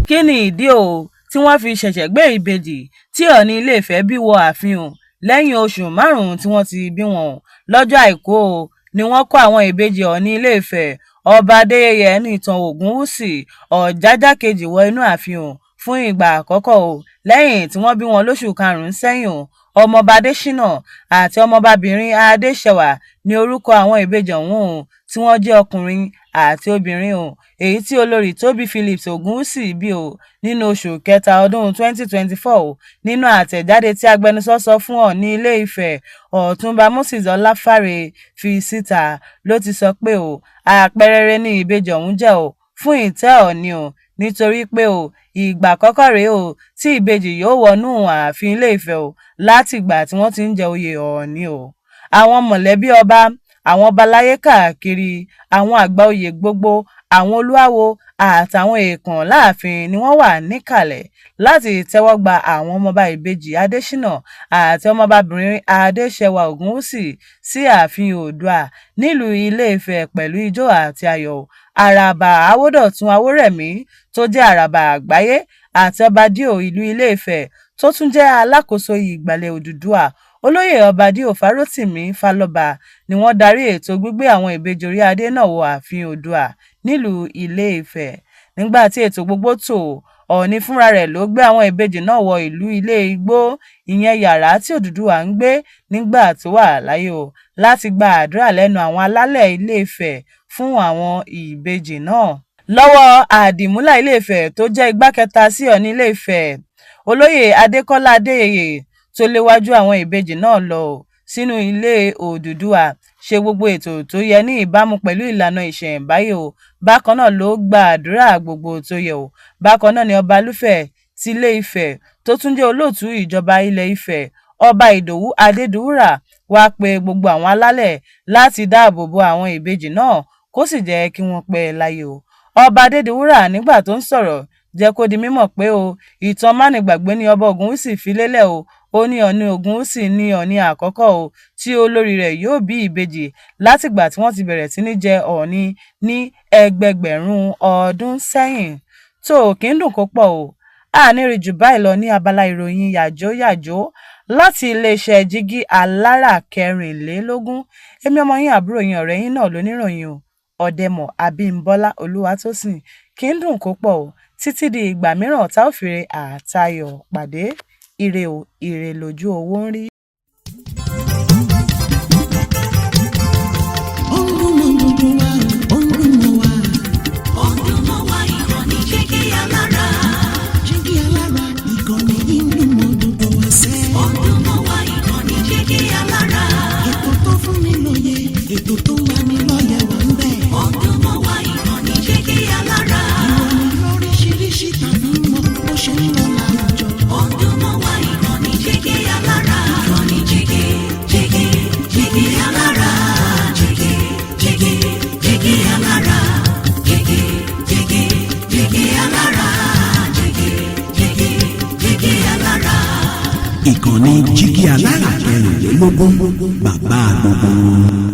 Kí ni ìdí o tí wọ́n fi ṣẹ̀ṣẹ̀ gbé ìbejì tí Ọọ̀ni Ilé-Ìfẹ́ bí wọ ààfin o lẹ́yìn oṣù 5 tí wọ́n ti bí wọn o? Lọ́jọ́ Àìkú o ni wọ́n kó àwọn ìbejì Ọọ̀ni Ilé-Ìfẹ́, Ọba Adéyẹyè Ẹnìtàn Ògúnwùsì Ọ̀jájá Kejì, wọ inú ààfin o fún ìgbà àkọ́kọ́ o lẹ́yìn tí wọ́n bí wọn lóṣù 5 sẹ́yìn o. Ọmọọba Adésínà àti ọmọọbabìnrin Adéṣẹwà ní orúkọ àwọn ìbejì ọ̀hún o, tí wọ́n jẹ́ ọkùnrin àti obìnrin o, èyí tí Olórí Tóbi Phillips Ògúnwùsì bí o nínú oṣù kẹta ọdún 2024 o. Nínú àtẹ̀jáde tí agbẹnusọ sọ fún Ọọ̀ni Ilé-Ìfẹ́, Ọ̀túnba Moses Ọláfárè, fi síta ló ti sọ pé o àpẹẹrẹ rere ni ìbejì ọ̀hún jẹ́ o fún ìtẹ́ Ọọ̀ni o, nítorí pé o ìgbà àkọ́kọ́ rèé o tí ìbejì yóò wọnú ààfin Ilé-Ifẹ̀ o látìgbà tí wọ́n ti ń jẹ oyè Ọọ̀ni o. Àwọn mọ̀lẹ́bí ọba, àwọn ọba aláyé káàkiri, àwọn àgbà oyè gbogbo, àwọn olúawo àtàwọn èèkàn láàfin ni wọ́n wà níkàlẹ̀ láti tẹ́wọ́ gba àwọn ọmọọba ìbejì Adésínà àti ọmọọbabìnrin Adéṣẹwà Ògúnwùsì sí ààfin Oòduà nílùú Ilé-Ifẹ̀ pẹ̀lú ijó àti ayọ̀. Àràbà Àwòdọ̀tun Awórẹ̀mí tó jẹ́ Àràbà Àgbáyé àti Ọba Díò ìlú Ilé-Ifẹ̀ tó tún jẹ́ Alákòóso Ìgbàlẹ̀ Odùduwà, Olóyè Ọba Díò Fárótìmí Fálọ́ba, ni wọ́n darí ètò gbígbé àwọn ìbejì orí adé náà wọ ààfin Oòduà nílùú Ilé-Ifẹ̀. Nígbà tí ètò gbogbo tó, Ọọ̀ni fúnra rẹ̀ ló gbé àwọn ìbejì náà wọ ìlú Ilé Igbó, ìyẹn yàrá tí Odùduwà ń gbé nígbà tó wà láyé o, láti gba àdúrà lẹ́nu àwọn alálẹ̀ Ilé-Ifẹ̀ fún àwọn ìbejì náà. Lọ́wọ́ Àdìmúlà Ilé-Ifẹ̀ tó jẹ́ igbá kẹta sí Ọọ̀ni Ilé-Ifẹ̀, Olóyè Adékọ́lá Adéyẹyè, tó léwájú àwọn ìbejì náà lọ sínú ilé Odùduwà, ṣe gbogbo ètò tó yẹ ní ìbámu pẹ̀lú ìlànà ìṣẹ̀ǹbáyé o. Bákan náà ló gbàdúrà gbogbo tó yẹ o. Bákan náà ni Ọbalúfẹ̀ tilé-Ifẹ̀ tó tún jẹ́ Olóòtú Ìjọba Ilé-Ifẹ̀, Ọba Ìdòwú Adédìwúrà, wàá pe gbogbo àwọn alálẹ̀ láti dáàbò bo àwọn ìbejì náà kó sì jẹ́ kí wọ́n pẹ́ láyé o. Ọba Adédìwúrà, nígbà tó ń sọ̀rọ̀, jẹ́ kó di mímọ̀ pé o ìtàn mánigbàgbé ni Ọba Ògúnwùsì fi lélẹ̀ o. Ó ní Ọọ̀ni Ògúnwùsì ní Ọọ̀ni àkọ́kọ́ o tí olórí rẹ̀ yóò bí ìbejì látìgbà tí wọ́n ti bẹ̀rẹ̀ sí ní jẹ Ọọ̀ni ní ẹgbẹẹgbẹ̀rún ọdún sẹ́yìn. Tó kì í dùn kó pọ̀ o, a ní rí jù báyìí lọ ní abala ìròyìn yàjóyàjó láti iléeṣẹ́ Jígí Alára 24. Èmi ọmọ yín, àbúrò yín, ọ̀rẹ́ yín náà lóníròyìn o, Ọ̀dẹ̀mọ̀ Abímbọ́lá Olúwatósìn. Kì í dùn kó pọ̀ o, títí di ìgbà mìíràn tá ò fìrè àtayọ̀ pàdé. Ire o, ire lójú owó ń rí. Ó ń dún mọ́ gbogbo wa, ó ń dún mọ́ wa. Ó ń dún mọ́ wa, ìkànnì Jígí Alára. Jígí Alára, ìkànnì yìí ń dún mọ́ gbogbo wa sẹ́. Ó ń dún mọ́ wa, ìkànnì Jígí Alára. Ètò tó fún ni lóye, ètò tó ń lani lọ́yẹ̀ wà ń bẹ̀. Ó ń dún mọ́ wa, ìkànnì Jígí Alára. Ìròyìn lóríṣiríṣi tàbí mọ́ bó ṣe ń lọ láwùjọ. Ó ń dún mọ́ wa, ìkànnì Jígí Alára. Ìkànnì Jígí, Jígí, Jígí Alára. Jígí, Jígí, Jígí Alára. Jígí, Jígí, Jígí Alára. Jígí, Jígí, Jígí Alára. Ìkànnì Jígí Alára 24, bàbá gbogbo wọn.